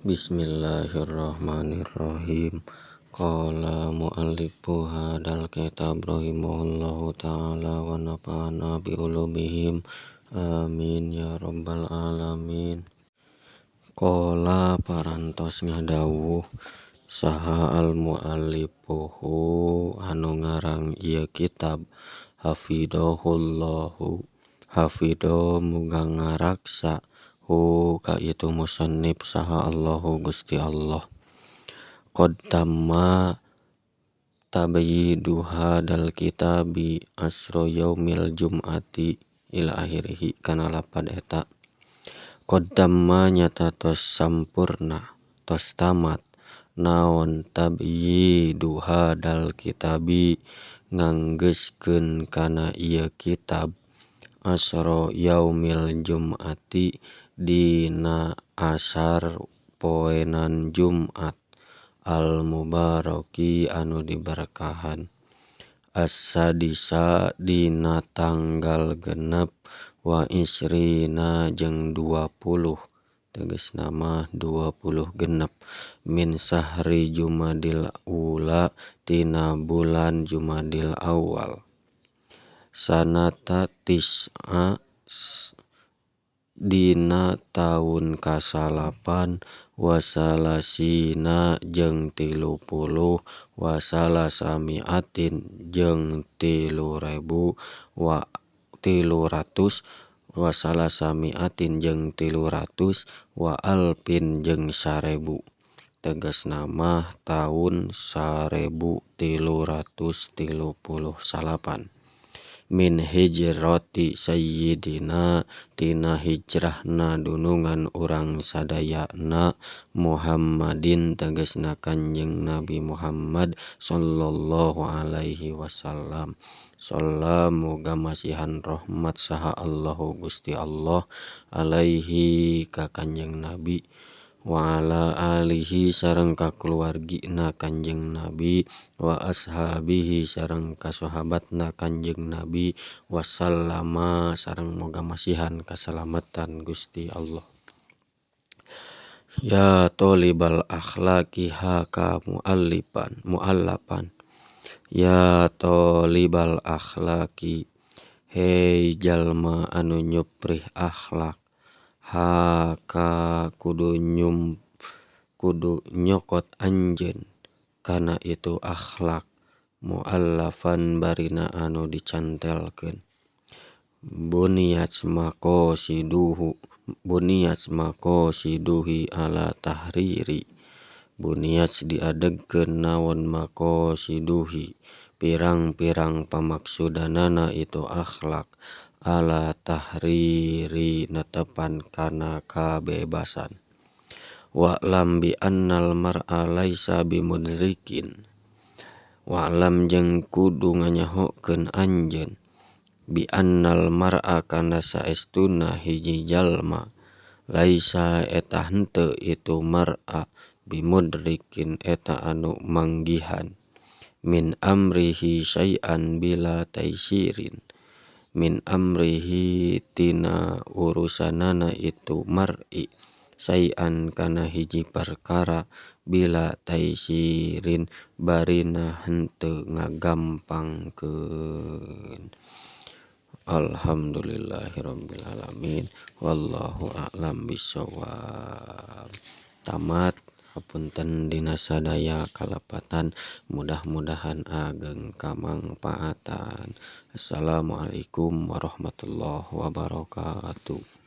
Bismillahirrahmanirrahim. Qala muallifu hadal kitab rahimahullahu ta'ala wa nafa'ana bi ulumihim. Amin ya rabbal alamin. Qala parantos ngadawuh saha al muallifuhu anu ngarang ieu kitab hafidhahullahu hafidho muga ngaraksa hu ka itu musannif saha Allahu Gusti Allah. Qad tamma tabyidu hadal kitabi asra yaumil jum'ati ila akhirih kana lapad eta. Qad tamma nyata tos sampurna tos tamat naon tabyidu hadal kitabi nganggeuskeun kana ieu kitab asra yaumil jum'ati dina asar poenan Jumat al-mubaraki anu diberkahan as-sadisa dina tanggal 6 wa isrina jeung 20 tegasna mah 26 min sahri Jumadil ula tina bulan Jumadil awal sanata tis'a dina taun ka-9 wasalasina jeung 30 wasalasamiatin jeung 3000 wa 300 wasalasamiatin jeung 300 wa alfin jeung 1000 tegasna mah taun 1339 min hijrati sayyidina tina hijrahna dunungan urang sadayana Muhammadin tegasna Kanjeng Nabi Muhammad sallallahu alaihi wasallam. Shalla muga masihan rahmat saha Allahu Gusti Allah alaihi ka Kanjeng Nabi wa ala alihi sareng kakeluargina Kanjeng Nabi wa ashabihi sareng kasahabatna Kanjeng Nabi wasallama sareng moga masihan kasalamatan Gusti Allah. Ya tolibal akhlaqi haka muallifan muallafan. Ya tolibal akhlaqi hei jalma anu nyuprih akhlak haka kudu kudu nyokot anjeun kana itu akhlak muallafan barina anu dicantelkeun buniyat maqasiduhu buniyat maqasiduhi ala tahriri buniyat diadegkeun naon maqasiduhi pirang-pirang pamaksudanana itu akhlak ala tahriri netepan kana kabebasan. Wa'lam bi annal mar'a laisa bimudrikin wa'lam jeung kudu nganyahokeun anjeun bi annal mar'a kana saestuna hiji jalma laisa eta henteu itu mar'a bimudrikin eta anu manggihan min amrihi syai'an bila taisirin min amrihi tina urusanana itu mar'i syai'an kana hiji perkara bila taisirin barina henteu ngagampangkeun. Alhamdulillahirabbil alamin wallahu a'lam bissawab. Tamat hapunten dina sadaya kalepatan, mudah-mudahan ageng kamangpaatan. Assalamualaikum warahmatullahi wabarakatuh.